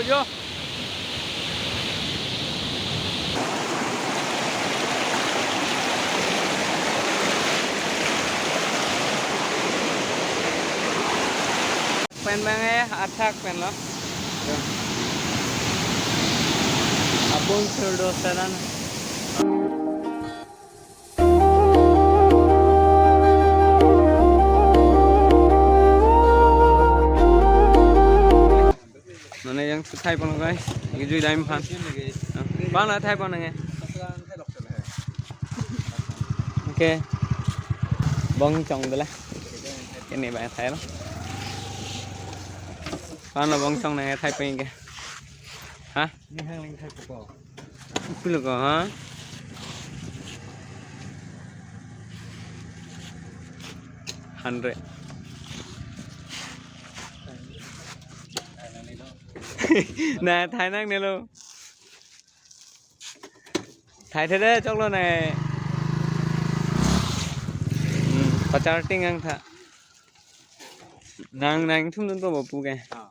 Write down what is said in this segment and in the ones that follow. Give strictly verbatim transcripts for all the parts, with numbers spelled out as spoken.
Yo. Pen bang eh athak pen lo. Yo. Apun surdo sedan. Non ne jangthu thai pon guys. Ke jui dam aphan. Bang la thai pon nang. Okay. Bong chong dela. Ke ne bang thai lo. Bang la bong chong nang thai pon ke. Ha? Ni hang ling thai pon ko. Kulo ko, ha? Hundred. Na, thai nang ne lo. Thai the de, choklo ne. Hmm, pachar ting ang tha. Nang, nangthum dun po bapu ke. Ah.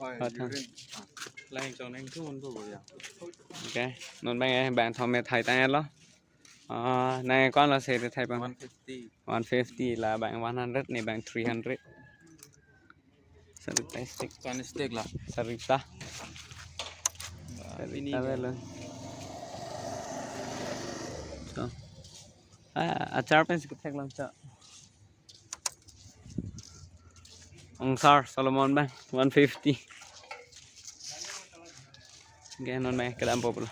Oi, Athang. Yurin. Ah. Lain chong nangthum dun po ya. Okay. Non bang eh, bang thom me thai tang lo. Ah, nang ko-an lo se thai pon? One fifty. One fifty la bang one hundred ne bang three hundred. Sarita stick. Ko-an stick la? Sarita. Ah, sarita ini lo. So. Ah, achar pen si kethek lang cha. Ongsar Solomon bang one fifty. Okay, non bang kedam po pulo.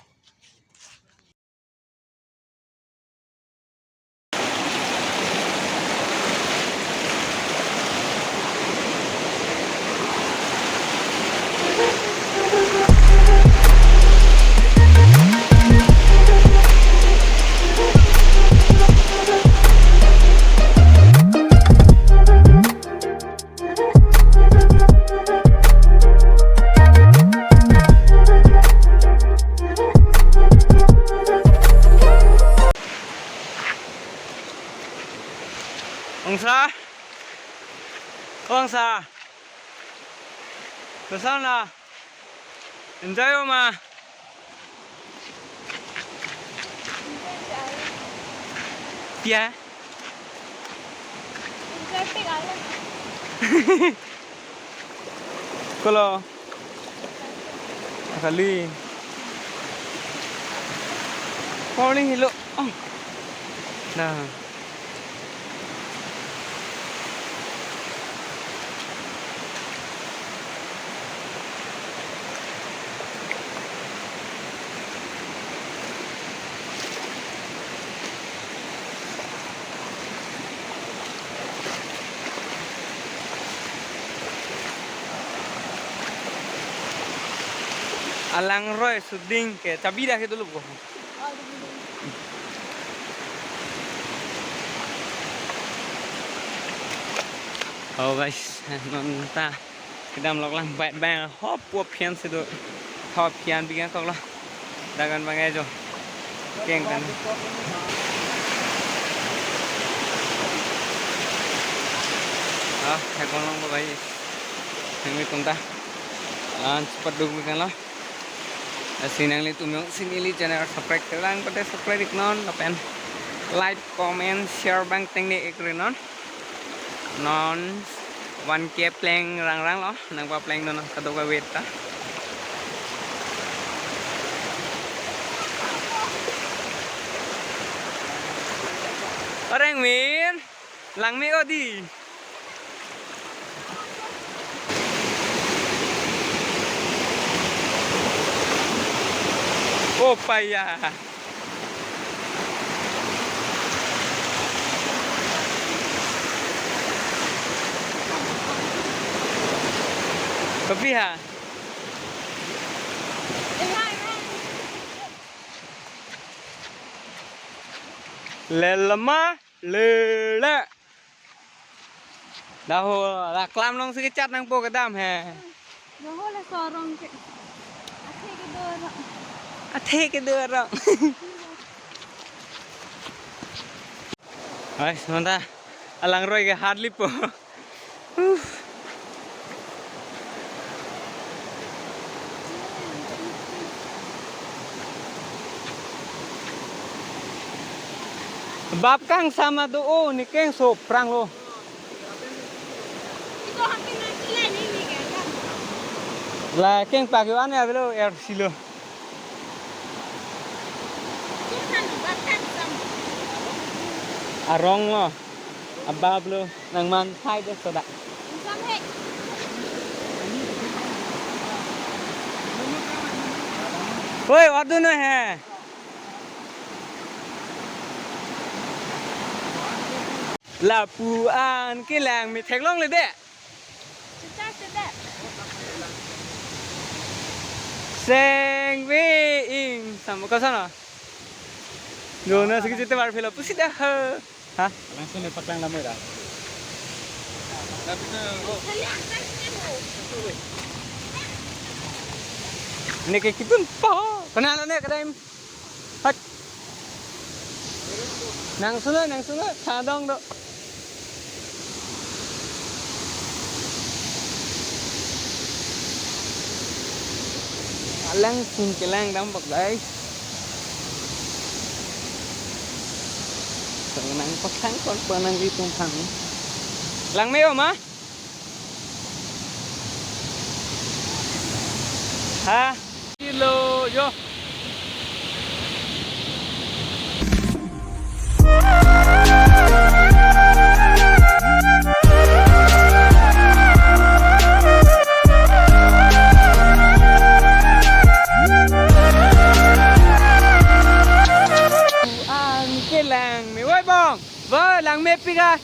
Ongsa. Ongsa. Ongsa na. Enjoy ma. Pia. Kolo. Kali. Morning, hello. Oh. Nah. Alangroi suding ke chabi dak itu lupo. Oh, guys, non ta kedam lok lang bait bang hop hop phian si do. Hop phian bigan kok lo. Dagan bang ejo. Keng kan. Ah, thek bang long lo guys. Thek mi tung ta. Lan cepat duk bigan lo. Lasi nanglitum jongsi neli channel subscribe kelang kote subscribe iknon lapen like, comment, share bang tengne ikri non. Non one K pleng rangrang lo, nangpapleng non kadokave ta. Areng min, langme odi. Oh, paya. Kopi ha? Lelema lele. Daho, la klam long si kechat nangpo kedam he. Daho la sorong ke. Athe kedo arong. Athe kedo arong. Guys, non ta alangroi ke hardly po. Uh. Bap kangsam do o, ne kengso aphrang lo. La kengpak yo an ya avelo, er silo. Arong lo. Abap lo. Nangman hai de soda. Oi, what do you know he? Lapu-an kelang me theklongle de. Seng ve ing. Sam koson lo? Gona sigi jete bar philo pusi dah. Ha? Langsung ne paklang lamoi dah. Ne ke kitun po. Kenal ne kadai. Hot. Nang sunu, nang sunu, thadong do. Alangsun kelang dam bak, guys. So, nang paklang kon panang di tung thang. Lang me-o ma? Ha? Kilo yo. Ang kelang me wai bong. Bo, lang mepik a.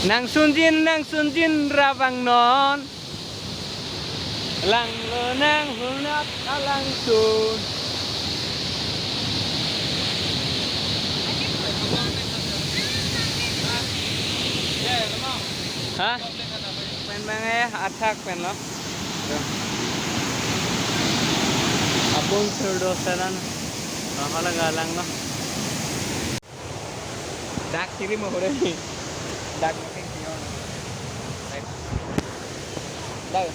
Nangsunjin, nangsunjin ra vangnon. Langlo nanghulnat alangsun. Ha? Pen bang eh, athak pen lo. Apun surdo selan. Kahala galang lo. Dak kiri mo hore. Dak. Dak.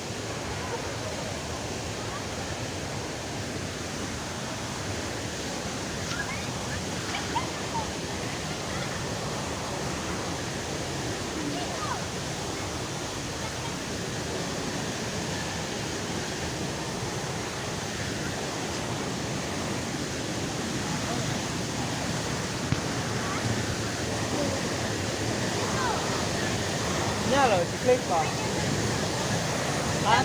Nya lo, si klik pa. Ha?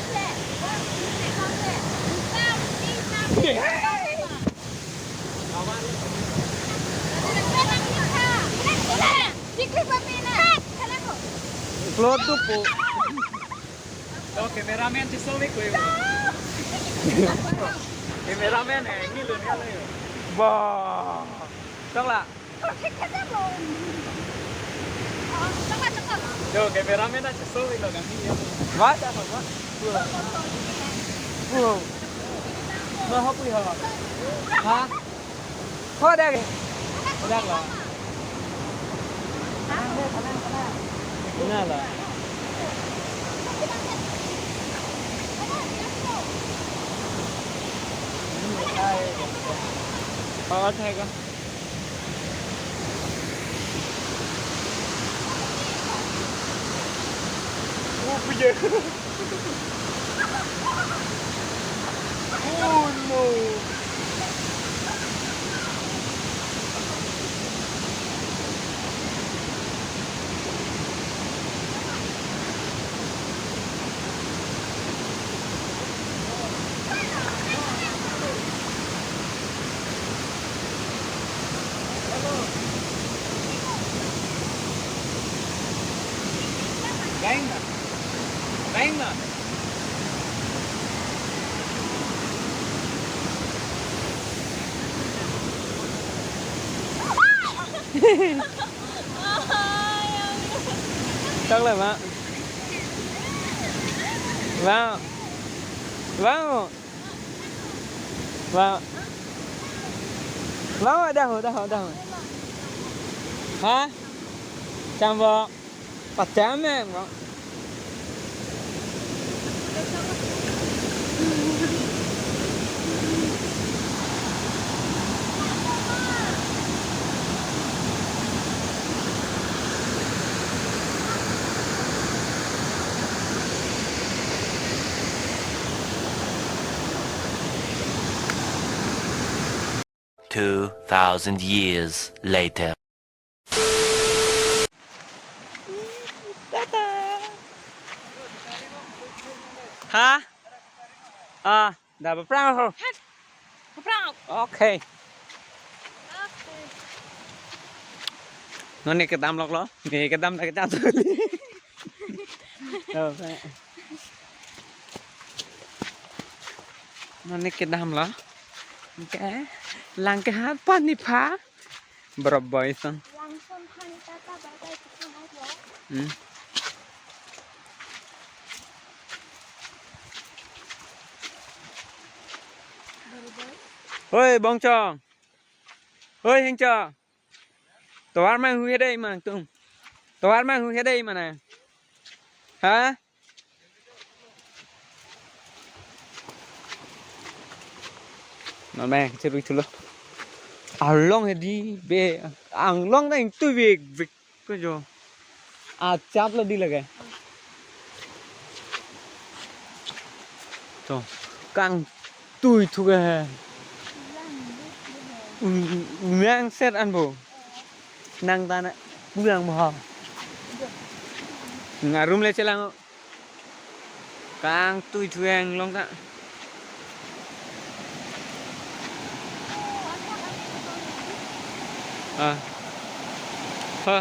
Klot tu po. Oh, cameraman si soli ko yo. Cameraman eh, ini lo nya lo yo. Ba. Chok la. Yo, cameraman na si soli lo kami yo. What? What? Wow. Mahal pun ha. Ha? Ho dak. Dak la. Ina la. Oh, thai ka. Oh, punya. Oh, no. Venga. Venga. Chok la ma. Wow. Wow. Wow. Wow, dah, dah, dah. Ha? Chambok. Pacham em, bang. Two thousand years later. Ha? Ah, da ba prang ho. Prang. Okay. Non ne kedam lok lo. Ne kedam da kejat. Non ne kedam lo. Okay. Lang ke hat pani pha. Bro boy son. Langson pani tata bagai kita mau lo. Hmm. Bro boy. Hoi, Bongchong. Hoi, Hengchong. Tovar mang hu hede mang tung. Tovar mang hu hede mana. Ha? Non mang, cherui thulo. Along hedi be, anglong na ingtui vek vek ko jo. Achap lo di lage. To, kangtui thu ke. Nang set an bo. Nang ta na pulang bo ha. Nga room le chelang. Kangtui thu anglong ta. Ah. Ha.